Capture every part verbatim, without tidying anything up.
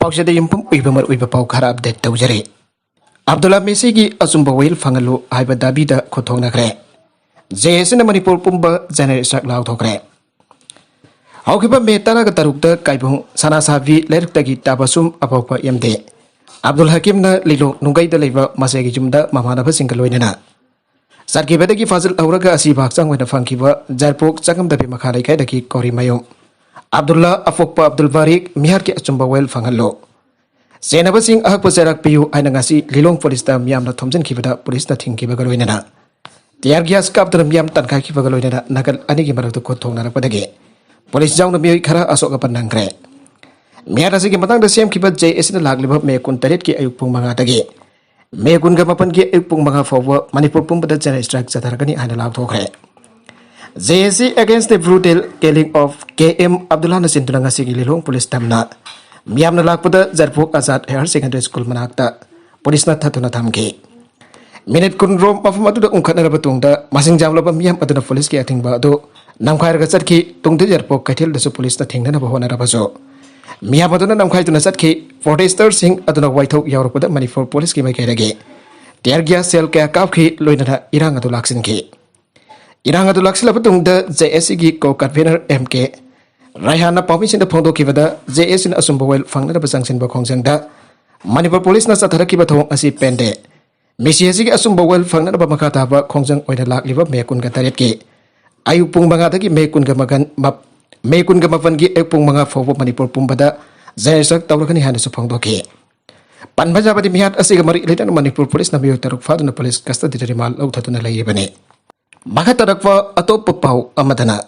ꯄꯥꯎꯁꯤꯗ ꯌꯨꯝꯐꯝ ꯑꯣꯏꯕ ꯃꯔꯨꯑꯣꯏꯕ ꯄꯥꯎ ꯈꯔ ꯑꯞꯗꯦꯠ ꯇꯧꯖꯔꯤ꯫ ꯑꯕꯗꯨꯜꯂꯥ ꯃꯦꯁꯤꯒꯤ ꯑꯆꯨꯝꯕ ꯋꯥꯌꯦꯜ ꯐꯪꯍꯜꯂꯨ ꯍꯥꯏꯕ ꯗꯥꯕꯤꯗ ꯈꯨꯠꯊꯣꯛꯅꯈ꯭ꯔꯦ꯫ ꯖꯦ ꯑꯦꯁ ꯁꯤꯅ ꯃꯅꯤꯄꯨꯔ ꯄꯨꯝꯕ ꯖꯦꯅꯔꯦꯜ ꯁ꯭ꯇ꯭ꯔꯥꯏꯛ ꯂꯥꯎꯊꯣꯛꯈ꯭ꯔꯦ꯫ ꯍꯧꯈꯤꯕ ꯃꯦ ꯇꯔꯥꯒ ꯇꯔꯨꯛꯇ ꯀꯥꯏꯕꯨꯡ ꯁꯅꯥꯁꯥꯕꯤ ꯂꯩꯔꯛꯇꯒꯤ ꯇꯥꯕꯁꯨꯝ ꯑꯄꯣꯛꯄ ꯑꯦꯝ ꯗꯤ ꯑꯕꯗꯨꯜ ꯍꯀꯤꯝꯅ ꯂꯤꯂꯣꯡ ꯅꯨꯡꯒꯩꯗ ꯂꯩꯕ ꯃꯆꯦꯒꯤ ꯌꯨꯝꯗ ꯃꯃꯥꯟꯅꯕꯁꯤꯡꯒ ꯂꯣꯏꯅꯅ ꯆꯠꯈꯤꯕꯗꯒꯤ ꯐꯥꯖꯤꯜꯍꯧꯔꯒ ꯑꯁꯤꯕ ꯍꯛꯆꯥꯡ ꯑꯣꯏꯅ ꯐꯪꯈꯤꯕ ꯖꯥꯏꯔꯤꯄꯣꯛ ꯆꯪꯉꯝꯗꯕꯤ ꯃꯈꯥ ꯂꯩꯀꯥꯏꯗꯒꯤ ꯀꯧꯔꯤꯃꯌꯨꯝ ꯑꯕꯗꯨꯜꯂꯥ ꯑꯐꯣꯛꯄ ꯑꯕꯗꯨꯜ ꯕꯥꯔꯤꯛ ꯃꯤꯍꯥꯠꯀꯤ ꯑꯆꯨꯝꯕ ꯋꯥꯌꯦꯜ ꯐꯪꯍꯜꯂꯨ, ꯆꯦꯟꯅꯕꯁꯤꯡ ꯑꯍꯛꯄ ꯆꯩꯔꯥꯛ ꯄꯤꯌꯨ ꯍꯥꯏꯅ ꯉꯁꯤ ꯂꯤꯂꯣꯡ ꯄꯨꯂꯤꯁꯇ ꯃꯤꯌꯥꯝꯅ ꯊꯣꯝꯖꯤꯟꯈꯤꯕꯗ ꯄꯨꯂꯤꯁꯅ ꯊꯤꯡꯈꯤꯕꯒ ꯂꯣꯏꯅꯅ ꯇꯤꯌꯥꯔ ꯒ꯭ꯌꯥꯁ ꯀꯥꯞꯇꯨꯅ ꯃꯤꯌꯥꯝ ꯇꯥꯟꯈꯥꯏꯈꯤꯕꯒ ꯂꯣꯏꯅꯅ ꯅꯥꯀꯜ ꯑꯅꯤꯒꯤ ꯃꯔꯛꯇ ꯈꯨꯠ ꯊꯣꯛꯅꯔꯛꯄꯗꯒꯤ ꯄꯨꯂꯤꯁ ꯌꯥꯎꯅ ꯃꯤꯑꯣꯏ ꯈꯔ ꯑꯁꯣꯛ ꯑꯄꯟ ꯅꯪꯈ꯭ꯔꯦ꯫ ꯃꯤꯍꯥꯠ ꯑꯁꯤꯒꯤ ꯃꯇꯥꯡꯗ ꯁꯦꯝꯈꯤꯕ ꯖꯦ ꯑꯦꯁ ꯁꯤꯅ ꯂꯥꯛꯂꯤꯕ ꯃꯦ ꯀꯨꯟꯇꯔꯦꯠꯀꯤ ꯑꯌꯨꯛ ꯄꯨꯡ ꯃꯉꯥꯗꯒꯤ ꯃꯦ ꯀꯨꯟꯒ ꯃꯥꯄꯟꯒꯤ ꯑꯌꯨꯛ ꯄꯨꯡ ꯃꯉꯥ ꯐꯥꯎꯕ ꯃꯅꯤꯄꯨꯔ ꯄꯨꯝꯕꯗ ꯖꯦꯅꯔꯦꯜ ꯁ꯭ꯇ꯭ꯔꯥꯏꯛ ꯆꯠꯊꯔꯛꯀꯅꯤ ꯍꯥꯏꯅ ꯂꯥꯎꯊꯣꯛꯈ꯭ꯔꯦ꯫ J S C against the brutal killing of K M ꯑꯕꯗꯨꯜꯂꯥꯅꯆꯤꯡꯗꯨꯅ ꯉꯁꯤꯒꯤ ꯂꯤꯂꯣꯡ ꯄꯨꯂꯤꯁ ꯇꯝꯅ ꯃꯤꯌꯥꯝꯅ ꯂꯥꯛꯄꯗ Jairipok Azad higher secondary school ꯃꯅꯥꯛꯇ ꯄꯨꯂꯤꯁꯅ ꯊꯠꯇꯨꯅ ꯊꯝꯈꯤ꯫ ꯃꯤꯅꯤꯠ ꯀꯨꯟꯔꯣꯝ ꯃꯐꯝ ꯑꯗꯨꯗ ꯎꯪꯈꯠꯅꯔꯕ ꯇꯨꯡꯗ ꯃꯁꯤꯡ ꯌꯥꯝꯂꯕ ꯃꯤꯌꯥꯝ ꯑꯗꯨꯅ ꯄꯨꯂꯤꯁꯀꯤ ꯑꯊꯤꯡꯕ ꯑꯗꯨ ꯅꯝꯈꯥꯏꯔꯒ ꯆꯠꯈꯤ꯫ ꯇꯨꯡꯗ ꯖꯥꯏꯔꯤꯄꯣꯛ ꯀꯩꯊꯦꯜꯗꯁꯨ ꯄꯨꯂꯤꯁꯅ ꯊꯦꯡꯅꯅꯕ ꯍꯣꯠꯅꯔꯕꯁꯨ ꯃꯤꯌꯥꯝ ꯑꯗꯨꯅ ꯅꯝꯈꯥꯏꯗꯨꯅ ꯆꯠꯈꯤ꯫ ꯄ꯭ꯔꯣꯇꯦꯁꯇꯔꯁꯤꯡ ꯑꯗꯨꯅ ꯋꯥꯏꯊꯣꯛ ꯌꯥꯎꯔꯛꯄꯗ ꯃꯅꯤꯄꯨꯔ ꯄꯨꯂꯤꯁꯀꯤ ꯃꯥꯏꯀꯩꯗꯒꯤ ꯇꯤꯌꯥꯔ ꯒ꯭ꯌꯥꯁ ꯁꯦꯜ ꯀꯌꯥ ꯀꯥꯞꯈꯤ, ꯂꯣꯏꯅꯅ ꯏꯔꯥꯡ ꯑꯗꯨ ꯂꯥꯛꯁꯤꯟꯈꯤ꯫ ꯏꯔꯥꯡ ꯑꯗꯨ ꯂꯥꯛꯁꯤꯜꯂꯕ ꯇꯨꯡꯗ ꯖꯦ ꯑꯦꯁ ꯁꯤꯒꯤ ꯀꯣ ꯀꯟꯚꯦꯅꯔ ꯑꯦꯝ ꯀꯦ ꯔꯥꯏꯍꯥꯟꯅ ꯄꯥꯎꯃꯤꯁꯤꯡꯗ ꯐꯣꯡꯗꯣꯛꯈꯤꯕꯗ, ꯖꯦ ꯑꯦꯁ ꯁꯤꯅ ꯑꯆꯨꯝꯕ ꯋꯥꯌꯦꯜ ꯐꯪꯅꯅꯕ ꯆꯪꯁꯤꯟꯕ ꯈꯣꯡꯖꯪꯗ ꯃꯅꯤꯄꯨꯔ ꯄꯨꯂꯤꯁꯅ ꯆꯠꯊꯔꯛꯈꯤꯕ ꯊꯧꯑꯣꯡ ꯑꯁꯤ ꯄꯦꯟꯗꯦ꯫ ꯃꯦꯁꯤ ꯑꯁꯤꯒꯤ ꯑꯆꯨꯝꯕ ꯋꯥꯌꯦꯜ ꯐꯪꯅꯅꯕ ꯃꯈꯥ ꯇꯥꯕ ꯈꯣꯡꯖꯪ ꯑꯣꯏꯅ ꯂꯥꯛꯂꯤꯕ ꯃꯦ ꯀꯨꯟꯒ ꯇꯔꯦꯠꯀꯤ ꯑꯌꯨꯛ ꯄꯨꯡ ꯃꯉꯥꯗꯒꯤ ꯃꯦ ꯀꯨꯟꯒ ꯃꯥꯄꯟ, ꯃꯞ-, ꯃꯦ ꯀꯨꯟꯒ ꯃꯥꯄꯟꯒꯤ ꯑꯌꯨꯛ ꯄꯨꯡ ꯃꯉꯥ ꯐꯥꯎꯕ ꯃꯅꯤꯄꯨꯔ ꯄꯨꯝꯕꯗ ꯖꯦꯅꯔꯦꯜ ꯁ꯭ꯇ꯭ꯔꯥꯏꯛ ꯇꯧꯔꯒꯅꯤ ꯍꯥꯏꯅꯁꯨ ꯐꯣꯡꯗꯣꯛꯈꯤ꯫ ꯄꯟꯕ ꯌꯥꯕꯗꯤ, ꯃꯤꯍꯥꯠ ꯑꯁꯤꯒ ꯃꯔꯤ ꯂꯩꯅꯅ ꯃꯅꯤꯄꯨꯔ ꯄꯨꯂꯤꯁꯅ ꯃꯤꯑꯣꯏ ꯇꯔꯨꯛ ꯐꯥꯗꯨꯅ ꯄꯨꯂꯤꯁ ꯀꯁꯇꯗꯤꯗ ꯔꯤꯃꯥꯟ ꯂꯧꯊꯗꯨꯅ ꯂꯩꯔꯤꯕꯅꯤ꯫ ꯃꯈꯥ ꯇꯥꯔꯛꯄ ꯑꯇꯣꯞꯄ ꯄꯥꯎ ꯑꯃꯗꯅ,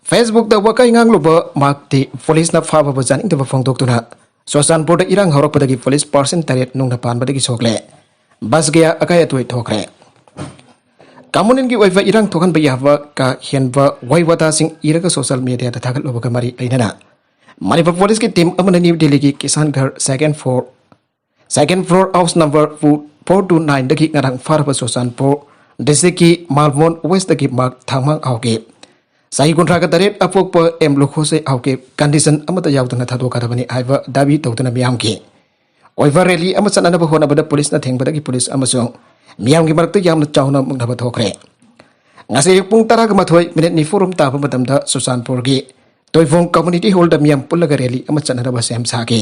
ꯐꯦꯁꯕꯨꯛꯇ ꯋꯥꯀꯥꯏ ꯉꯥꯡꯂꯨꯕ ꯃꯍꯥꯛꯇꯤ ꯄꯨꯂꯤꯁꯅ ꯐꯥꯕꯕꯨ ꯌꯥꯅꯤꯡꯗꯕ ꯐꯣꯡꯗꯣꯛꯇꯨꯅ ꯆꯨꯔꯆꯥꯟꯄꯨꯔꯗ ꯏꯔꯥꯡ ꯍꯧꯔꯛꯄꯗꯒꯤ ꯄꯨꯂꯤꯁ ꯄꯥꯔꯁꯟ ꯇꯔꯦꯠ ꯅꯨꯡꯅ ꯄꯥꯟꯕꯗꯒꯤ ꯁꯣꯛꯂꯦ꯫ ꯕꯁ ꯀꯌꯥ ꯑꯀꯥꯏ ꯑꯇꯣꯏ ꯊꯣꯛꯈ꯭ꯔꯦ꯫ ꯀꯝꯃꯨꯅꯦꯜꯒꯤ ꯑꯣꯏꯕ ꯏꯔꯥꯡ ꯊꯣꯛꯍꯟꯕ ꯌꯥꯕ ꯀꯥ ꯍꯦꯟꯕ ꯋꯥꯍꯩ ꯋꯥꯇꯥꯁꯤꯡ ꯏꯔꯒ ꯁꯣꯁꯤꯌꯦꯜ ꯃꯤꯗꯤꯌꯥꯗ ꯊꯥꯒꯠꯂꯨꯕꯒ ꯃꯔꯤ ꯂꯩꯅꯅ ꯃꯅꯤꯄꯨꯔ ꯄꯨꯂꯤꯁꯀꯤ ꯇꯤꯝ ꯑꯃꯅ ꯅ꯭ꯌꯨ ꯗꯤꯜꯂꯤꯒꯤ Kishangarh second floor, second floor house number four two ꯅꯥꯏꯟꯗꯒꯤ ꯉꯔꯥꯡ ꯐꯥꯔꯕ ꯆꯨꯔꯆꯥꯟꯄꯨꯔ ꯗꯤꯁꯇ꯭ꯔꯤꯛꯀꯤ ꯃꯥꯜꯕꯣꯟ ꯋꯦꯁꯇꯒꯤ ꯃꯥꯔꯛ ꯊꯥꯡꯃꯥꯡ ꯑꯥꯎꯒꯤ ꯆꯍꯤ ꯀꯨꯟꯊ꯭ꯔꯥꯒ ꯇꯔꯦꯠ ꯑꯄꯣꯛꯄ ꯑꯦꯝ ꯂꯨꯈꯣꯁꯦ ꯍꯥꯎꯀꯤꯞ ꯀꯟꯗꯤꯁꯟ ꯑꯃꯠꯇ ꯌꯥꯎꯗꯅ ꯊꯥꯗꯣꯛꯀꯗꯕꯅꯤ ꯍꯥꯏꯕ ꯗꯥꯕꯤ ꯇꯧꯗꯨꯅ ꯃꯤꯌꯥꯝꯒꯤ ꯑꯣꯏꯕ ꯔꯦꯂꯤ ꯑꯃ ꯆꯠꯅꯅꯕ ꯍꯣꯠꯅꯕꯗ ꯄꯨꯂꯤꯁꯅ ꯊꯤꯡꯕꯗꯒꯤ ꯄꯨꯂꯤꯁ ꯑꯃꯁꯨꯡ ꯃꯤꯌꯥꯝꯒꯤ ꯃꯔꯛꯇ ꯌꯥꯝꯅ ꯆꯥꯎꯅ ꯃꯨꯛꯅꯕ ꯊꯣꯛꯈ꯭ꯔꯦ꯫ ꯉꯁꯤ ꯑꯌꯨꯛ ꯄꯨꯡ ꯇꯔꯥꯒ ꯃꯥꯊꯣꯏ ꯃꯤꯅꯤꯠ ꯅꯤꯐꯨ ꯔꯣꯝ ꯇꯥꯕ ꯃꯇꯝꯗ ꯆꯨꯔꯆꯥꯟꯄꯨꯔꯒꯤ ꯇꯣꯏꯐꯣꯡ ꯀꯝꯃ꯭ꯌꯨꯅꯤꯇꯤ ꯍꯣꯜꯗ ꯃꯤꯌꯥꯝ ꯄꯨꯜꯂꯒ ꯔꯦꯂꯤ ꯑꯃ ꯆꯠꯅꯅꯕ ꯁꯦꯝ ꯁꯥꯈꯤ꯫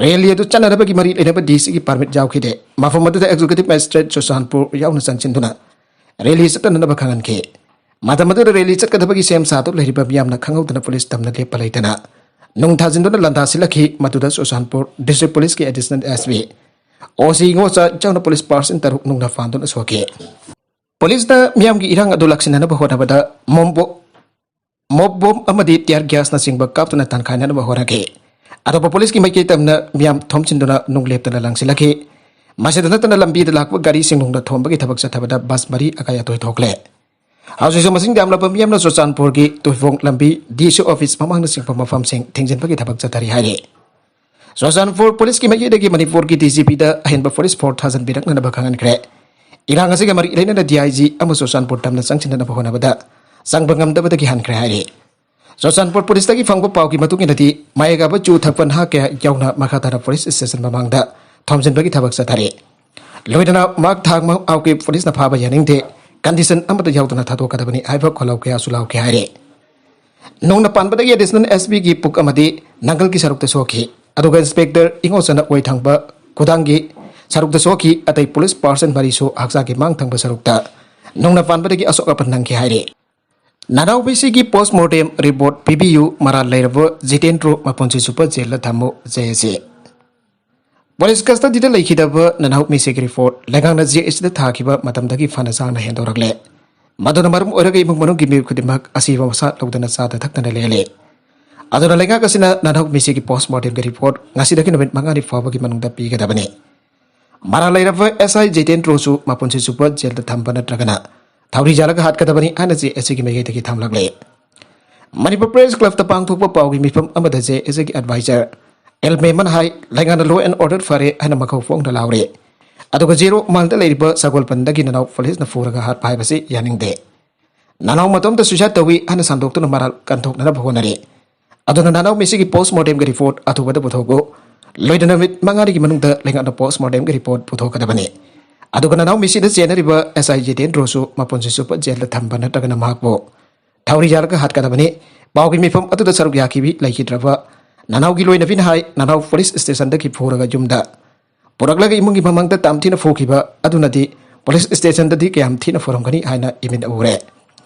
ꯔꯦꯂꯤ ꯑꯗꯨ ꯆꯠꯅꯅꯕꯒꯤ ꯃꯔꯤ ꯂꯩꯅꯕ ꯗꯤ ꯁꯤꯒꯤ ꯄꯥꯔꯃꯤꯠ ꯌꯥꯎꯈꯤꯗꯦ꯫ ꯃꯐꯝ ꯑꯗꯨꯗ ꯑꯦꯛꯖꯤꯀ꯭ꯌꯨꯇꯤꯚ ꯃꯦꯖꯤꯁꯇ꯭ꯔꯦꯠ ꯆꯨꯔꯆꯥꯟꯄꯨꯔ ꯌꯥꯎꯅ ꯆꯪꯁꯤꯟꯗꯨꯅ ꯔꯦꯂꯤ ꯆꯠꯅꯅꯕ ꯈꯪꯍꯟꯈꯤ꯫ ꯃꯇꯝ ꯑꯗꯨꯗ ꯔꯦꯂꯤ ꯆꯠꯀꯗꯕꯒꯤ ꯁꯦꯝ ꯁꯥꯗꯨ ꯂꯩꯔꯤꯕ ꯃꯤꯌꯥꯝꯅ ꯈꯪꯍꯧꯗꯅ ꯄꯨꯂꯤꯁ ꯇꯝꯅ ꯂꯦꯞꯄ ꯂꯩꯇꯅ ꯅꯨꯡ ꯊꯥꯖꯤꯟꯗꯨꯅ ꯂꯥꯟꯗꯥꯁꯤꯜꯂꯛꯈꯤ꯫ ꯃꯗꯨꯗ ꯆꯨꯔꯆꯥꯟꯄꯨꯔ ꯗꯤꯁꯇ꯭ꯔꯤꯛ ꯄꯨꯂꯤꯁꯀꯤ ꯑꯦꯗꯤꯁꯅꯦꯜ ꯑꯦꯁ ꯄꯤ ꯑꯣ ꯁꯤ ꯉꯣꯆꯥ ꯏꯆꯥꯎꯅ ꯄꯨꯂꯤꯁ ꯄꯥꯔꯁꯟ ꯇꯔꯨꯛ ꯅꯨꯡꯅ ꯐꯥꯟꯗꯨꯅ ꯁꯣꯛꯈꯤ꯫ ꯄꯨꯂꯤꯁꯅ ꯃꯤꯌꯥꯝꯒꯤ ꯏꯔꯥꯡ ꯑꯗꯨ ꯂꯥꯛꯁꯤꯟꯅꯅꯕ ꯍꯣꯠꯅꯕꯗ ꯃꯣꯝꯕꯣ ꯃꯣꯞ ꯕꯣꯝ ꯑꯃꯗꯤ ꯇꯤꯌꯔ ꯒ꯭ꯌꯥꯁꯅꯆꯤꯡꯕ ꯀꯥꯞꯇꯨꯅ ꯇꯥꯟꯈꯥꯏꯅꯅꯕ ꯍꯣꯠꯅꯈꯤ꯫ ꯑꯇꯣꯞꯄ ꯄꯨꯂꯤꯁꯀꯤ ꯃꯥꯏꯀꯩ ꯇꯝꯅ ꯃꯤꯌꯥꯝ ꯊꯣꯝꯖꯤꯟꯗꯨꯅ ꯅꯨꯡ ꯂꯦꯞꯇꯅ ꯂꯪꯁꯤꯜꯂꯛꯈꯤ꯫ ꯃꯁꯤꯗ ꯅꯠꯇꯅ ꯂꯝꯕꯤꯗ ꯂꯥꯛꯄ ꯒꯥꯔꯤꯁꯤꯡ ꯅꯨꯡꯅ ꯊꯣꯝꯕꯒꯤ ꯊꯕꯛ ꯆꯠꯊꯕꯗ ꯕꯁ ꯃꯔꯤ ꯑꯀꯥꯏ ꯑꯇꯣꯏ ꯊꯣꯛꯂꯦ꯫ ꯍꯧꯖꯤꯛꯁꯨ ꯃꯁꯤꯡ ꯌꯥꯝꯂꯕ ꯃꯤꯌꯥꯝꯅ ꯆꯨꯔꯆꯥꯟꯄꯨꯔꯒꯤ ꯇꯨꯏꯐꯣꯡ ꯂꯝꯕꯤ, ꯗꯤ ꯁꯤ ꯑꯣꯐꯤꯁ ꯃꯃꯥꯡꯅꯆꯤꯡꯕ ꯃꯐꯝꯁꯤꯡ ꯊꯤꯡꯖꯤꯟꯕꯒꯤ ꯊꯕꯛ ꯆꯠꯊꯔꯤ ꯍꯥꯏꯔꯤ꯫ ꯆꯨꯔꯆꯥꯟꯄꯨꯔ ꯄꯨꯂꯤꯁꯀꯤ ꯃꯥꯏꯀꯩꯗꯒꯤ ꯃꯅꯤꯄꯨꯔꯒꯤ ꯗꯤ ꯖꯤ ꯄꯤꯗ ꯑꯍꯦꯟꯕ ꯄꯨꯂꯤꯁ ꯐꯣꯔꯁ ꯊꯥꯖꯤꯟꯕꯤꯔꯛꯅꯅꯕ ꯈꯪꯍꯟꯈ꯭ꯔꯦ꯫ ꯏꯔꯥꯡ ꯑꯁꯤꯒ ꯃꯔꯤ ꯂꯩꯅꯅ ꯗꯤ ꯑꯥꯏ ꯖꯤ ꯑꯃꯁꯨ ꯆꯨꯔꯆꯥꯟꯄꯨꯔ ꯇꯝꯅ ꯆꯪꯁꯤꯟꯅꯅꯕ ꯍꯣꯠꯅꯕꯗ ꯆꯪꯕ ꯉꯝꯗꯕꯗꯒꯤ ꯍꯟꯈ꯭ꯔꯦ ꯍꯥꯏꯔꯤ꯫ ꯆꯨꯔꯆꯥꯟꯄꯨꯔ ꯄꯨꯂꯤꯁꯇꯒꯤ ꯐꯪꯕ ꯄꯥꯎꯒꯤ ꯃꯇꯨꯡ ꯏꯟꯅꯗꯤ, ꯃꯌꯥꯏꯒꯥꯕ ꯆꯨ ꯊꯛꯄ ꯅꯍꯥ ꯀꯌꯥ ꯌꯥꯎꯅ ꯃꯈꯥ ꯇꯥꯅ ꯄꯨꯂꯤꯁ ꯁ꯭ꯇꯦꯁꯟ ꯃꯃꯥꯡꯗ ꯊꯣꯝꯖꯤꯟꯕꯒꯤ ꯊꯕꯛ ꯆꯠꯊꯔꯤ꯫ ꯂꯣꯏꯅꯅ ꯃꯍꯥꯛ ꯊꯥꯡ ꯃꯍꯥꯎꯀꯤ ꯄꯨꯂꯤꯁꯅ ꯐꯥꯕ ꯌꯥꯅꯤꯡꯗꯦ, ꯀꯟꯗꯤꯁꯟ ꯑꯃꯠꯇ ꯌꯥꯎꯗꯅ ꯊꯥꯗꯣꯛꯀꯗꯕꯅꯤ ꯍꯥꯏꯕ ꯈꯣꯜꯂꯥꯎ ꯀꯌꯥꯁꯨ ꯂꯥꯎꯈꯤ ꯍꯥꯏꯔꯤ꯫ ꯅꯣꯡꯅ ꯄꯥꯟꯕꯗꯒꯤ ꯑꯦꯗꯤꯁꯅꯦꯜ ꯑꯦꯁ ꯄꯤꯒꯤ ꯄꯨꯛ ꯑꯃꯗꯤ ꯅꯪꯒꯜꯒꯤ ꯁꯔꯨꯛꯇ ꯁꯣꯛꯈꯤ, ꯑꯗꯨꯒ ꯏꯟꯁꯄꯦꯛꯇꯔ ꯏꯉꯣꯆꯅ ꯑꯣꯏ ꯊꯪꯕ ꯈꯨꯗꯥꯡꯒꯤ ꯁꯔꯨꯛꯇ ꯁꯣꯛꯈꯤ꯫ ꯑꯇꯩ ꯄꯨꯂꯤꯁ ꯄꯥꯔꯁꯟ ꯃꯔꯤꯁꯨ ꯍꯛꯆꯥꯡꯒꯤ ꯃꯥꯡ ꯊꯪꯕ ꯁꯔꯨꯛꯇ ꯅꯣꯡꯅ ꯄꯥꯟꯕꯗꯒꯤ ꯑꯁꯣꯛ ꯑꯄꯟ ꯅꯪꯈꯤ ꯍꯥꯏꯔꯤ꯫ ꯅꯅꯥꯎꯕꯤꯁꯤꯒꯤ ꯄꯣꯁꯃꯣꯔꯇꯦꯝ ꯔꯤꯄꯣꯔꯠ ꯄꯤꯕꯤꯌꯨ, ꯃꯔꯥꯜ ꯂꯩꯔꯕ ꯖꯤꯇꯦꯟꯗ꯭ꯔꯣ ꯃꯄꯨꯟꯁꯤ ꯆꯨꯞꯄ ꯖꯦꯜꯗ ꯊꯝꯃꯨ, ꯖꯦ ꯑꯦꯁ ꯁꯤ꯫ ꯄꯨꯂꯤꯁ ꯀꯁꯇꯗꯤꯗ ꯂꯩꯈꯤꯗꯕ ꯅꯅꯥꯎ ꯃꯤꯁꯤꯒꯤ ꯔꯤꯄꯣꯔꯠ ꯂꯩꯉꯥꯛꯅ ꯖꯦ ꯑꯦꯁ ꯁꯤꯗ ꯊꯥꯈꯤꯕ ꯃꯇꯝꯗꯒꯤ ꯐꯅ ꯁꯥꯡꯅ ꯍꯦꯟꯗꯣꯔꯛꯂꯦ꯫ ꯃꯗꯨꯅ ꯃꯔꯝ ꯑꯣꯏꯔꯒ ꯏꯃꯨꯡ ꯃꯅꯨꯡꯒꯤ ꯃꯤꯑꯣꯏ ꯈꯨꯗꯤꯡꯃꯛ ꯑꯁꯤꯕ ꯃꯁꯥ ꯂꯧꯗꯅ ꯆꯥꯗ ꯊꯛꯇꯅ ꯂꯦꯜꯂꯤ꯫ ꯑꯗꯨꯅ ꯂꯩꯉꯥꯛ ꯑꯁꯤꯅ ꯅꯅꯥꯎ ꯃꯤꯁꯤꯒꯤ ꯄꯣꯁꯃꯣꯔꯇꯦꯝꯒꯤ ꯔꯤꯄꯣꯔꯠ ꯉꯁꯤꯗꯒꯤ ꯅꯨꯃꯤꯠ ꯃꯉꯥꯅꯤ ꯐꯥꯎꯕꯒꯤ ꯃꯅꯨꯡꯗ ꯄꯤꯒꯗꯕꯅꯤ꯫ ꯃꯔꯥꯜ ꯂꯩꯔꯕ ꯑꯦꯁ ꯑꯥꯏ ꯖꯤꯇꯦꯟꯗ꯭ꯔꯣꯁꯨ ꯃꯄꯨꯟꯁꯤ ꯆꯨꯞꯄ ꯖꯦꯜꯗ ꯊꯝꯕ ꯅꯠꯇ꯭ꯔꯒꯅ ꯊꯧꯔꯤ ꯌꯥꯜꯂꯒ ꯍꯥꯠꯀꯗꯕꯅꯤ ꯍꯥꯏꯅ ꯖꯦ ꯑꯦꯁ ꯁꯤꯒꯤ ꯃꯥꯏꯀꯩꯗꯒꯤ ꯊꯝꯂꯛꯂꯦ꯫ ꯃꯅꯤꯄꯨꯔ ꯄ꯭ꯔꯦꯁ ꯀ꯭ꯂꯕꯇ ꯄꯥꯡꯊꯣꯛꯄ ꯄꯥꯎꯒꯤ ꯃꯤꯐꯝ ꯑꯃꯗ ꯖꯦ ꯑꯦꯁ ꯁꯤꯒꯤ ꯑꯦꯗꯚꯥꯏꯖꯔ ꯑꯦꯜ ꯃꯦꯃꯟ ꯍꯥꯏ, ꯂꯩꯉꯥꯛꯅ law and order ꯐꯔꯦ ꯍꯥꯏꯅ ꯃꯈꯧ ꯐꯣꯡꯅ ꯂꯥꯎꯔꯦ꯫ ꯑꯗꯨꯒ ꯖꯦꯔꯣ ꯃꯥꯏꯜꯗ ꯂꯩꯔꯤꯕ ꯁꯒꯣꯜꯕꯟꯗꯒꯤ ꯅꯅꯥꯎ ꯄꯨꯂꯤꯁꯅ ꯐꯨꯔꯒ ꯍꯥꯠꯄ ꯍꯥꯏꯕꯁꯤ ꯌꯥꯅꯤꯡꯗꯦ꯫ ꯅꯅꯥꯎ ꯃꯇꯣꯝꯇ suicide ꯇꯧꯏ ꯍꯥꯏꯅ ꯁꯟꯗꯣꯛꯇꯨꯅ ꯃꯔꯥꯜ ꯀꯟꯊꯣꯛꯅꯅꯕ ꯍꯣꯠꯅꯔꯤ꯫ ꯑꯗꯨꯅ ꯅꯅꯥꯎ ꯃꯤꯁꯤꯒꯤ post mortemꯒꯤ report ꯑꯊꯨꯕꯗ ꯄꯨꯊꯣꯛꯎ꯫ ꯂꯣꯏꯅꯅ ꯅꯨꯃꯤꯠ ꯃꯉꯥꯅꯤꯒꯤ ꯃꯅꯨꯡꯗ ꯂꯩꯉꯥꯛꯅ post mortemꯒꯤ report ꯄꯨꯊꯣꯛꯀꯗꯕꯅꯤ꯫ ꯑꯗꯨꯒ ꯅꯅꯥꯎ ꯃꯤꯁꯤꯗ ꯆꯦꯟꯅꯔꯤꯕ S I ꯖꯤꯇꯦꯟꯗ꯭ꯔꯣꯁꯨ ꯃꯄꯨꯟꯁꯤ ꯆꯨꯞꯄ ꯖꯦꯜꯗ ꯊꯝꯕ ꯅꯠꯇ꯭ꯔꯒꯅ ꯃꯍꯥꯛꯄꯨ ꯊꯧꯔꯤ ꯌꯥꯜꯂꯒ ꯍꯥꯠꯀꯗꯕꯅꯤ꯫ ꯄꯥꯎꯒꯤ ꯃꯤꯐꯝ ꯑꯗꯨꯗ ꯁꯔꯨꯛ ꯌꯥꯈꯤꯕꯤ ꯂꯩꯈꯤꯗ꯭ꯔꯕ ꯅꯅꯥꯎꯒꯤ ꯂꯣꯏꯅꯕꯤꯅ ꯍꯥꯏ, ꯅꯅꯥꯎ police stationꯗꯒꯤ ꯐꯨꯔꯒ ꯌꯨꯝꯗ ꯄꯨꯔꯛꯂꯒ ꯏꯃꯨꯡꯒꯤ ꯃꯃꯥꯡꯗ ꯇꯝꯊꯤꯅ ꯐꯨꯈꯤꯕ ꯑꯗꯨꯅꯗꯤ police stationꯗꯗꯤ ꯀꯌꯥꯝ ꯊꯤꯅ ꯐꯨꯔꯝꯒꯅꯤ ꯍꯥꯏꯅ ꯏꯃꯤꯠꯅ ꯎꯔꯦ꯫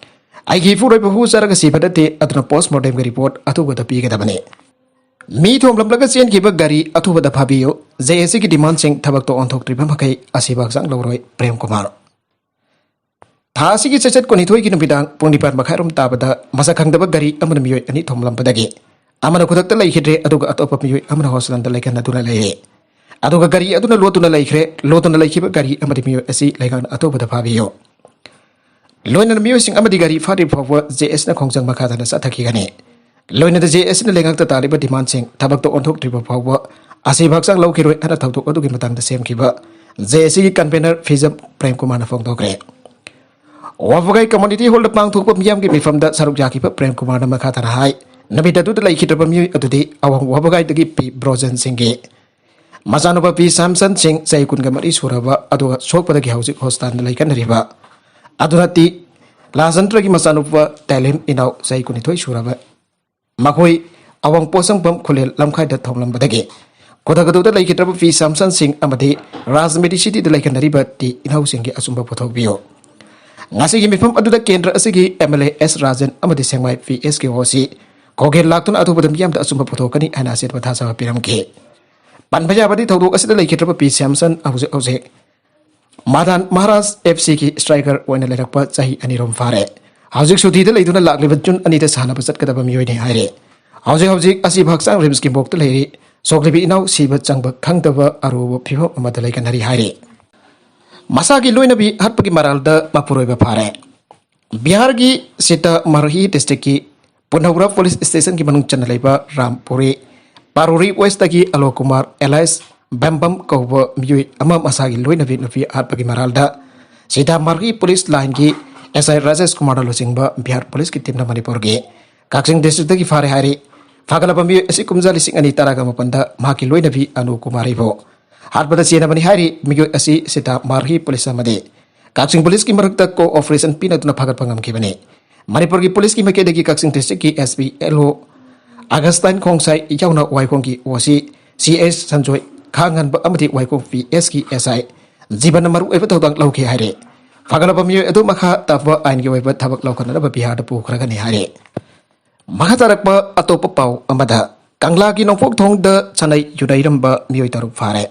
ꯑꯩꯒꯤ ꯏꯄꯨꯔꯣꯏꯕ ꯍꯨ ꯆꯥꯔꯒ ꯁꯤꯕ ꯅꯠꯇꯦ, ꯑꯗꯨꯅ post mortemꯒꯤ report ꯑꯊꯨꯕꯗ ꯄꯤꯒꯗꯕꯅꯤ꯫ ꯃꯤ ꯊꯣꯝꯂꯝꯂꯒ ꯆꯦꯟꯈꯤꯕ ꯒꯥꯔꯤ ꯑꯊꯨꯕꯗ ꯐꯥꯕꯤꯌꯨ꯫ JACꯒꯤ demandꯁꯤꯡ ꯊꯕꯛ ꯇꯣꯛ ꯑꯣꯟꯊꯣꯛꯇ꯭ꯔꯤꯕ ꯃꯈꯩ ꯑꯁꯤꯕ ꯍꯛꯆꯥꯡ ꯂꯧꯔꯣꯏ꯫ ꯄ꯭ꯔꯦꯝ ꯀꯨꯃꯥꯔ꯫ ꯊꯥ ꯑꯁꯤꯒꯤ ꯆꯩꯆꯠ ꯀꯨꯟꯅꯤꯊꯣꯏꯒꯤ ꯅꯨꯃꯤꯗꯥꯡ ꯄꯨꯡ ꯅꯤꯄꯥꯟ ꯃꯈꯥꯏꯔꯣꯝ ꯇꯥꯕꯗ ꯃꯁꯛ ꯈꯪꯗꯕ ꯒꯥꯔꯤ ꯑꯃꯅ ꯃꯤꯑꯣꯏ ꯑꯅꯤ ꯊꯣꯝꯂꯝꯕꯗꯒꯤ ꯑꯃꯅ ꯈꯨꯗꯛꯇ ꯂꯩꯈꯤꯗ꯭ꯔꯦ, ꯑꯗꯨꯒ ꯑꯇꯣꯞꯄ ꯃꯤꯑꯣꯏ ꯑꯃꯅ hospitalꯗ ꯂꯩꯈꯟꯅꯗꯨꯅ ꯂꯩꯔꯦ꯫ ꯑꯗꯨꯒ ꯒꯥꯔꯤ ꯑꯗꯨꯅ ꯂꯣꯠꯇꯨꯅ ꯂꯩꯈ꯭ꯔꯦ꯫ ꯂꯣꯠꯇꯨꯅ ꯂꯩꯈꯤꯕ ꯒꯥꯔꯤ ꯑꯃꯗꯤ ꯃꯤꯑꯣꯏ ꯑꯁꯤ ꯂꯩꯉꯥꯛꯅ ꯑꯊꯨꯕꯗ ꯐꯥꯕꯤꯌꯨ꯫ ꯂꯣꯏꯅꯅ ꯃꯤꯑꯣꯏꯁꯤꯡ ꯑꯃꯗꯤ ꯒꯥꯔꯤ ꯐꯥꯗ꯭ꯔꯤ ꯐꯥꯎꯕ JACꯅ ꯈꯣꯡꯖꯪ ꯃꯈꯥ ꯇꯥꯅ ꯆꯠꯊꯈꯤꯒꯅꯤ꯫ ꯂꯣꯏꯅꯅ JACꯅ ꯂꯩꯉꯥꯛꯇ ꯇꯥꯜꯂꯤꯕ demandꯁꯤꯡ ꯊꯕꯛꯇ ꯑꯣꯟꯊꯣꯛꯇ꯭ꯔꯤꯕ ꯐꯥꯎꯕ ꯑꯁꯤꯕ ꯍꯛꯆꯥꯡ ꯂꯧꯈꯤꯔꯣꯏ ꯍꯥꯏꯅ ꯊꯧꯗꯣꯛ ꯑꯗꯨꯒꯤ ꯃꯇꯥꯡꯗ ꯁꯦꯝꯈꯤꯕ JACꯒꯤ convener ꯐꯤꯖꯝ ꯄ꯭ꯔꯦꯝ ꯀꯨꯃꯥꯔꯅ ꯐꯣꯡꯗꯣꯛꯈ꯭ꯔꯦ꯫ ꯋꯥꯕꯒꯥꯏ community hallꯗ ꯄꯥꯡꯊꯣꯛꯄ ꯃꯤꯌꯥꯝꯒꯤ ꯃꯤꯐꯝꯗ ꯁꯔꯨꯛ ꯌꯥꯈꯤꯕ ꯄ꯭ꯔꯦꯝ ꯀꯨꯃꯥꯔꯅ ꯃꯈꯥ ꯇꯥꯅ ꯍꯥꯏ, ꯅꯨꯃꯤꯠ ꯑꯗꯨꯗ ꯂꯩꯈꯤꯗ꯭ꯔꯕ ꯃꯤꯑꯣꯏ ꯑꯗꯨꯗꯤ ꯑꯋꯥꯡ ꯋꯥꯕꯒꯥꯏꯗꯒꯤ ꯄꯤ ꯕ꯭ꯔꯣꯖꯟ ꯁꯤꯡꯒꯤ ꯃꯆꯥꯅꯨꯄꯥ ꯄꯤ ꯁꯥꯝꯁꯟ ꯁꯤꯡ, ꯆꯍꯤ ꯀꯨꯟꯒ ꯃꯔꯤ ꯁꯨꯔꯕ, ꯑꯗꯨꯒ ꯁꯣꯛꯄꯗꯒꯤ ꯍꯧꯖꯤꯛ hospitalꯗ ꯂꯩꯈꯠꯅꯔꯤꯕ, ꯑꯗꯨꯅ ꯇꯤ ꯂꯥꯖꯟꯗ꯭ꯔꯒꯤ ꯃꯆꯥꯅꯨꯄꯥ ꯇꯦꯂꯤꯝ ꯏꯅꯥꯎ, ꯆꯍꯤ ꯀꯨꯟꯅꯤꯊꯣꯏ ꯁꯨꯔꯕ, ꯃꯈꯣꯏ ꯑꯋꯥꯡ ꯄꯣꯠꯁꯪꯐꯝ ꯈꯨꯂꯦꯜ ꯂꯝꯈꯥꯏꯗ ꯊꯣꯝꯂꯝꯕꯗꯒꯤ ꯈꯨꯗꯛ ꯑꯗꯨꯗ ꯂꯩꯈꯤꯗ꯭ꯔꯕ ꯄꯤ ꯁꯥꯝꯁꯟ ꯁꯤꯡ ꯑꯃꯗꯤ ꯔꯥꯖ ꯃꯦꯗꯤꯁꯤꯇꯤꯗ ꯂꯩꯈꯠꯅꯔꯤꯕ ꯇꯤ ꯏꯅꯥꯎꯁꯤꯡꯒꯤ ꯑꯆꯨꯝꯕ ꯄꯨꯊꯣꯛꯄꯤꯌꯨ꯫ ꯉꯁꯤꯒꯤ ꯃꯤꯐꯝ ꯑꯗꯨꯗ ꯀꯦꯟꯗ꯭ꯔ ꯑꯁꯤꯒꯤ MLA ꯑꯦꯁ ꯔꯥꯖꯟ ꯑꯃꯗꯤ ꯁꯦꯡꯃꯥꯏ PSꯀꯤ OC ꯈꯣꯒꯦꯜ ꯂꯥꯛꯇꯨꯅ ꯑꯊꯨꯕꯗ ꯃꯤꯌꯥꯝꯗ ꯑꯆꯨꯝꯕ ꯄꯨꯊꯣꯛꯀꯅꯤ ꯍꯥꯏꯅ ꯑꯆꯦꯠꯄ ꯊꯥꯖꯕ ꯄꯤꯔꯝꯈꯤ꯫ ꯄꯟꯕ ꯌꯥꯕꯗꯤ ꯊꯧꯗꯣꯛ ꯑꯁꯤꯗ ꯂꯩꯈꯤꯗ꯭ꯔꯕ ꯄꯤ ꯁꯥꯝꯁꯟ ꯍꯧꯖꯤꯛ ꯍꯧꯖꯤꯛ ꯃꯥꯗꯥꯟ ꯃꯍꯥꯔꯥꯖ FCꯒꯤ striker ꯑꯣꯏꯅ ꯂꯩꯔꯛꯄ ꯆꯍꯤ ꯑꯅꯤꯔꯣꯝ ꯐꯥꯔꯦ꯫ ꯍꯧꯖꯤꯛ ꯁꯨꯇꯤꯗ ꯂꯩꯗꯨꯅ ꯂꯥꯛꯂꯤꯕ ꯖꯨꯟ ꯑꯅꯤꯗ ꯁꯥꯟꯅꯕ ꯆꯠꯀꯗꯕ ꯃꯤꯑꯣꯏꯅꯤ ꯍꯥꯏꯔꯤ꯫ ꯍꯧꯖꯤꯛ ꯍꯧꯖꯤꯛ ꯑꯁꯤꯕ ꯍꯛꯆꯥꯡ ꯔꯤꯝꯁꯀꯤ ꯃꯣꯛꯇ ꯂꯩꯔꯤ꯫ ꯁꯣꯛꯂꯤꯕ ꯏꯅꯥꯎ ꯁꯤꯕ ꯆꯪꯕ ꯈꯪꯗꯕ ꯑꯔꯨꯕ ꯐꯤꯕꯝ ꯑꯃꯗ ꯂꯩꯒꯟꯅꯔꯤ ꯍꯥꯏꯔꯤ꯫ ꯃꯁꯥꯒꯤ ꯂꯣꯏꯅꯕꯤ ꯍꯥꯠꯄꯒꯤ ꯃꯔꯥꯜꯗ ꯃꯄꯨꯔꯣꯏꯕ ꯐꯥꯔꯦ꯫ ꯕꯤꯍꯥꯔꯒꯤ ꯁꯤꯇꯥꯃꯥꯔꯍꯤ districtꯀꯤ ꯄꯨꯅꯧꯔꯥ police stationꯒꯤ ꯃꯅꯨꯡ ꯆꯟꯅ ꯂꯩꯕ ꯔꯥꯝꯄꯨꯔꯤ ꯄꯥꯔꯨꯔꯤ Westꯇꯒꯤ ꯑꯂꯣꯛ ꯀꯨꯃꯥꯔ alias ꯕꯦꯝꯕꯝ ꯀꯧꯕ ꯃꯤꯑꯣꯏ ꯑꯃ ꯃꯁꯥꯒꯤ ꯂꯣꯏꯅꯕꯤ ꯅꯨꯄꯤ ꯍꯥꯠꯄꯒꯤ ꯃꯔꯥꯜꯗ ꯁꯤꯇꯥꯃꯥꯔꯍꯤ police lineꯒꯤ ꯑꯦꯁ ꯑꯥꯏ ꯔꯥꯖꯦꯁ ꯀꯨꯃꯥꯔꯅ ꯂꯨꯆꯤꯡꯕ ꯕꯤꯍꯥꯔ ꯄꯨꯂꯤꯁꯀꯤ ꯇꯤꯝꯅ ꯃꯅꯤꯄꯨꯔꯒꯤ ꯀꯛꯆꯤꯡ ꯗꯤꯁꯇ꯭ꯔꯤꯛꯇꯒꯤ ꯐꯥꯔꯦ ꯍꯥꯏꯔꯤ꯫ ꯐꯥꯒꯠꯂꯕ ꯃꯤꯑꯣꯏ ꯑꯁꯤ ꯀꯨꯝꯖꯥ ꯂꯤꯁꯤꯡ ꯑꯅꯤ ꯇꯔꯥꯒ ꯃꯥꯄꯟꯗ ꯃꯍꯥꯛꯀꯤ ꯂꯣꯏꯅꯕꯤ ꯑꯅꯨ ꯀꯨꯃꯥꯔꯤꯕꯨ ꯍꯥꯠꯄꯗ ꯆꯦꯟꯅꯕꯅꯤ ꯍꯥꯏꯔꯤ꯫ ꯃꯤꯑꯣꯏ ꯑꯁꯤ ꯁꯤꯇꯥꯃꯥꯔꯍꯤ ꯄꯨꯂꯤꯁ ꯑꯃꯗꯤ ꯀꯛꯆꯤꯡ ꯄꯨꯂꯤꯁꯀꯤ ꯃꯔꯛꯇ ꯀꯣꯑꯣꯄꯔꯦꯁꯟ ꯄꯤꯅꯗꯨꯅ ꯐꯥꯒꯠꯄ ꯉꯝꯈꯤꯕꯅꯤ꯫ ꯃꯅꯤꯄꯨꯔꯒꯤ ꯄꯨꯂꯤꯁꯀꯤ ꯃꯥꯏꯀꯩꯗꯒꯤ ꯀꯛꯆꯤꯡ ꯗꯤꯁꯇ꯭ꯔꯤꯛꯀꯤ ꯑꯦꯁ ꯄꯤ ꯑꯦꯜ ꯑꯣ ꯑꯒꯁꯇꯥꯏꯟ ꯈꯣꯡꯁꯥꯏ ꯌꯥꯎꯅ ꯋꯥꯏꯈꯣꯡꯒꯤ ꯑꯣ ꯁꯤ ꯁꯤ ꯑꯦꯁ ꯁꯟꯖꯣꯏ, ꯈꯥꯉꯟꯕ ꯑꯃꯗꯤ ꯋꯥꯏꯈꯣꯡ ꯄꯤ ꯑꯦꯁꯀꯤ ꯑꯦꯁ ꯑꯥꯏ ꯖꯤꯕꯟꯅ ꯃꯔꯨꯑꯣꯏꯕ ꯊꯧꯗꯥꯡ ꯂꯧꯈꯤ ꯍꯥꯏꯔꯤ꯫ ꯐꯥꯒꯠꯂꯕ ꯃꯤꯑꯣꯏ ꯑꯗꯨ ꯃꯈꯥ ꯇꯥꯕ ꯑꯥꯏꯟꯒꯤ ꯑꯣꯏꯕ ꯊꯕꯛ ꯂꯧꯈꯠꯅꯅꯕ ꯕꯤꯍꯥꯔꯗ ꯄꯨꯈ꯭ꯔꯒꯅꯤ ꯍꯥꯏꯔꯤ꯫ ꯃꯈꯥ ꯇꯥꯔꯛꯄ ꯑꯇꯣꯞꯄ ꯄꯥꯎ ꯑꯃꯗ, ꯀꯪꯂꯥꯒꯤ ꯅꯣꯡꯄꯣꯛ ꯊꯣꯡꯗ ꯁꯅꯩ ꯌꯨꯅꯩꯔꯝꯕ ꯃꯤꯑꯣꯏ ꯇꯔꯨꯛ ꯐꯥꯔꯦ꯫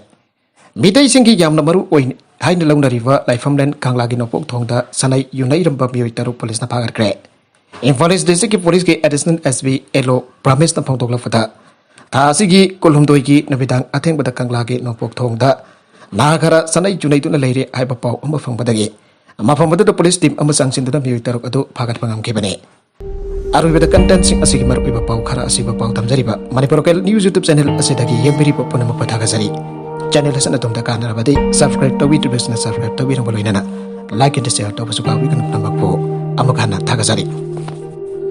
ꯃꯤꯇꯩꯁꯤꯡꯒꯤ ꯌꯥꯝꯅ ꯃꯔꯨ ꯑꯣꯏ ꯍꯥꯏꯅ ꯂꯧꯅꯔꯤꯕ ꯂꯥꯏꯐꯝꯂꯦꯟ ꯀꯪꯂꯥꯒꯤ ꯅꯣꯡꯄꯣꯛ ꯊꯣꯡꯗ ꯁꯅꯩ ꯌꯨꯅꯩꯔꯝꯕ ꯃꯤꯑꯣꯏ ꯇꯔꯨꯛ ꯄꯨꯂꯤꯁꯅ ꯐꯥꯒꯠꯈ꯭ꯔꯦ꯫ ꯏꯝꯐꯥꯜ ꯏꯁ ꯗꯤꯁꯇ꯭ꯔꯤꯛꯀꯤ ꯄꯨꯂꯤꯁꯀꯤ ꯑꯦꯗꯤꯁꯅꯦꯜ ꯑꯦꯁ ꯄꯤ ꯑꯦꯜ ꯑꯣ ꯄ꯭ꯔꯥꯃꯦꯁꯅ ꯐꯣꯡꯗꯣꯛꯂꯛꯄꯗ, ꯊꯥ ꯑꯁꯤꯒꯤ ꯀꯨꯟꯍꯨꯝꯗꯣꯏꯒꯤ ꯅꯨꯃꯤꯗꯥꯡ ꯑꯊꯦꯡꯕꯗ ꯀꯪꯂꯥꯒꯤ ꯅꯣꯡꯄꯣꯛ ꯊꯣꯡꯗ ꯅꯍꯥ ꯈꯔ ꯁꯅꯩ ꯌꯨꯅꯩꯗꯨꯅ ꯂꯩꯔꯦ ꯍꯥꯏꯕ ꯄꯥꯎ ꯑꯃ ꯐꯪꯕꯗꯒꯤ ꯃꯐꯝ ꯑꯗꯨꯗ ꯄꯨꯂꯤꯁ ꯇꯤꯝ ꯑꯃ ꯆꯪꯁꯤꯟꯗꯨꯅ ꯃꯤꯑꯣꯏ ꯇꯔꯨꯛ ꯑꯗꯨ ꯐꯥꯒꯠꯄ ꯉꯝꯈꯤꯕꯅꯤ꯫ ꯑꯔꯣꯏꯕꯗ ꯀꯟꯇꯦꯟꯁꯤꯡ ꯑꯁꯤꯒꯤ ꯃꯔꯨꯑꯣꯏꯕ ꯄꯥꯎ ꯈꯔ ꯑꯁꯤꯕ ꯄꯥꯎ ꯊꯝꯖꯔꯤꯕ Manipur local news YouTube channel ꯑꯁꯤꯗꯒꯤ ꯌꯦꯡꯕꯤꯔꯤꯕ ꯄꯨꯝꯅꯃꯛꯄꯨ ꯊꯥꯒꯠꯆꯔꯤ꯫ ꯆꯦꯅꯦꯜ ꯑꯁꯤꯅ ꯑꯗꯣꯝꯗ ꯀꯥꯟꯅꯔꯕꯗꯤ ꯁꯕꯁꯀ꯭ꯔꯥꯏꯕ ꯇꯧꯕꯤꯗ꯭ꯔꯤꯕꯁꯤꯡꯅ ꯁꯕꯁꯀ꯭ꯔꯥꯏꯕ ꯇꯧꯕꯤꯔꯝꯕ ꯂꯣꯏꯅꯅ ꯂꯥꯏꯛ ꯑꯦꯟ ꯁꯤꯌꯔ ꯇꯧꯕꯁꯨ ꯀꯥꯎꯕꯤꯒꯅꯨ꯫ ꯄꯨꯝꯅꯃꯛꯄꯨ ꯑꯃꯨꯛ ꯍꯟꯅ ꯊꯥꯒꯠꯆꯔꯤ꯫